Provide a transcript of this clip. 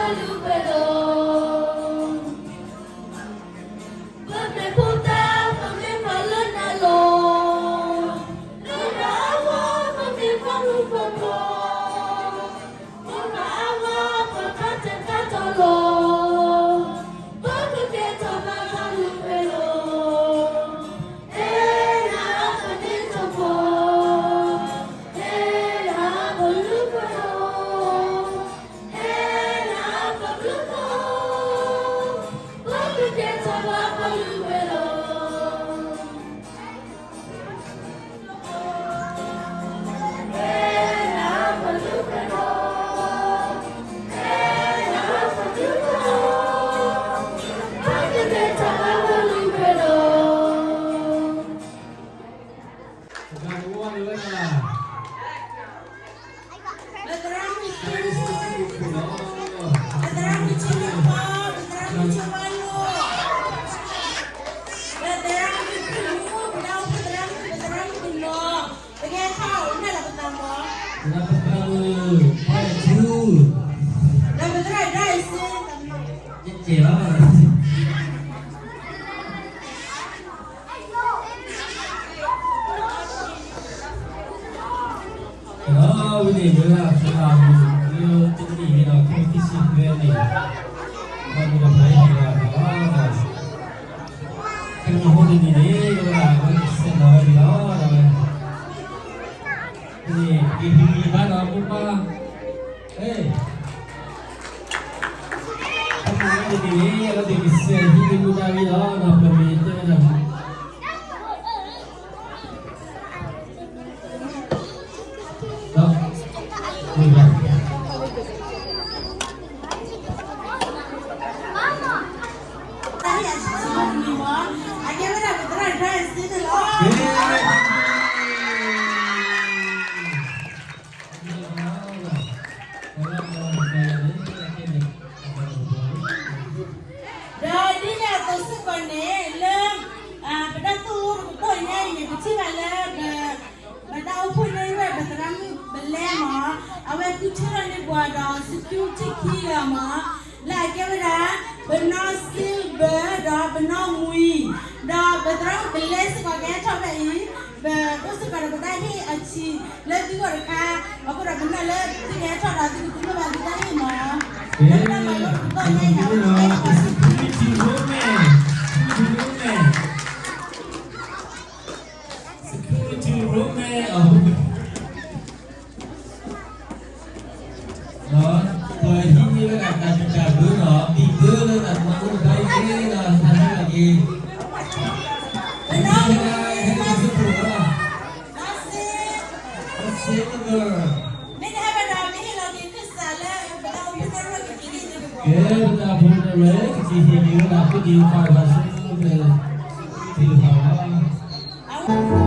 ပမ့ၢ်ဖိသၣ် ပမ့ၢ်ပှၤလၢနၤလီၤ. လၢနၤအဂီၢ် ပမ့ၢ်ပှၤမုၣ်ဖိလီၤ. လၢနၤအဂီၢ် ပဘၣ်တၢ်တၢ်တီလီၤ. ပကကဲထီၣ်ဘၣ်ပှၤလုၢ်ပှဲၤလီၤ. အဲၣ်နၤပမ့ၢ်တဖီ, အဲၣ်နၤပလုၢ်ပှဲၤလီၤ. အဲၣ်နၤပလုၢ်ပှဲၤလီၤ. ပကကဲထီၣ်ဘၣ်ပှၤလုၢ်ပှဲၤလီၤ. ပသရၣ်မုၣ် ပသရၣ်မုၣ်ဆံးဖိ, ပသရၣ်မုၣ်ဆံးဝါလိၤ, ပသရၣ်မုၣ်ဖုမူ, ပသရၣ်မုၣ်, ပသရၣ်မုၣ်နီၤ, ပကဲထီၣ်အိၣ်ဖျဲၣ်လီၤပသးမီၤ, ပသရၣ်မုၣ်ဖဲထူ, ဒီးပသရၣ်ဒၣ်အံၤစ့, ကဲလီၤ. ဒီးဝဲန့ၣ် ဝဲဒၣ်သရၣ်မုၣ်လၢတနံၣ်န့ၣ်ဒီး ခဲအံၤခံဆံဘျဲၣ်န့ၣ်, ဒီးမ့ၢ်တဖၣ်အံၤန့ၣ်ဒီး ခဲအံၤဟိတနံၣ်န့ၣ် ဝဲဒၣ်ဝဲဆဲးလီၤဝဲန့ၣ်လီၤ. ဒီးဝဲ န့ၣ် ကဟံးဘၣ်ဒီးမိၢ်ပၢ်, အဲ တနံၣ်န့ၣ် အဝဲသ့ၣ်ကစဲးဟံးန့ၢ်မူဒါဝံၤလီၤ. ဒီးပမ့ၢ်တဲဝဲဒၣ် ဒီး တၢ်ဟ့ၣ်အဆံးဆံးမုၢ်မုၢ်မး, အကဲဝဲဒၣ်ပသရၣ်ဒၣ်အံၤစ့န့ၣ်လီၤ. ဒီးဒ်န့ၣ်အသိးစ့ၢ်ကီးန့ၣ် လၢ ပတၢ်သိၣ်လိတကတီၢ်ညါအံၤန့ၣ် ပထံၣ်ဘၣ်လၢ ပတၢ်အိၣ်ဖှိၣ်န့ၢ်ဝဲပသရၣ်မုၣ်ဘလဲမး, အဝဲဃုထၢထီၣ်န့ၢ်ပှၤဒီး security ခံဂၤမး, လၢအကဲဝဲဒၣ် ပနီၢ် silver ဒီးပနီၢ်မှံ, ဒီးပသရၣ်မုၣ်ဘလဲစ့ၢ်ကီးကဟဲထီၣ်ဖဲအံၤ, ပအိၣ်စ့ၢ်ကီးဒီးပတၢ်ဟ့ၣ်အဆံးလၢသုဂီၢ်တခါ, အဃိဒီးပနာ်လၢသုကဟဲထီၣ်ဒီးသုကတူၢ်လိာ်ဘၣ်သုတၢ်ဟ့ၣ်မး, လၢတၢ်မၤလိတကတီၢ်ညါအံၤန့ၣ် security woman, security woman, security woman အ ပဟံးန့ၢ်ဝဲဒၣ်တၢ်ဘံၣ်တၢ်ဘၢဒီး ဘံၣ်ဘၢလၢတၢ်မၤလိတခါအံၤန့ၣ်ဒီး ဟးထီၣ်က့ၤ, ဟဲလၢဟဲလၢဟဲလၢဟဲလၢ silver မ့ၢ်တဟဲဘၣ်ဒီး မ့ၢ်ဟ့ၣ်လီၤက့ၤခၢၣ်စးလၢ ပတၢ်အိၣ်ဖှိၣ်န့ၢ်ဝဲကက့ၤဟ့ၣ်န့ၣ်တက့ၢ်, ကဲပတၢ်အိၣ်ဖှိၣ်န့ၢ်ဝဲ ကက့ၤဟ့ၣ်က့ၤဝဲဒၣ် က့ၤဖးဘၣ်ဆူမဲာ်လၢက့ၤဖးဘၣ်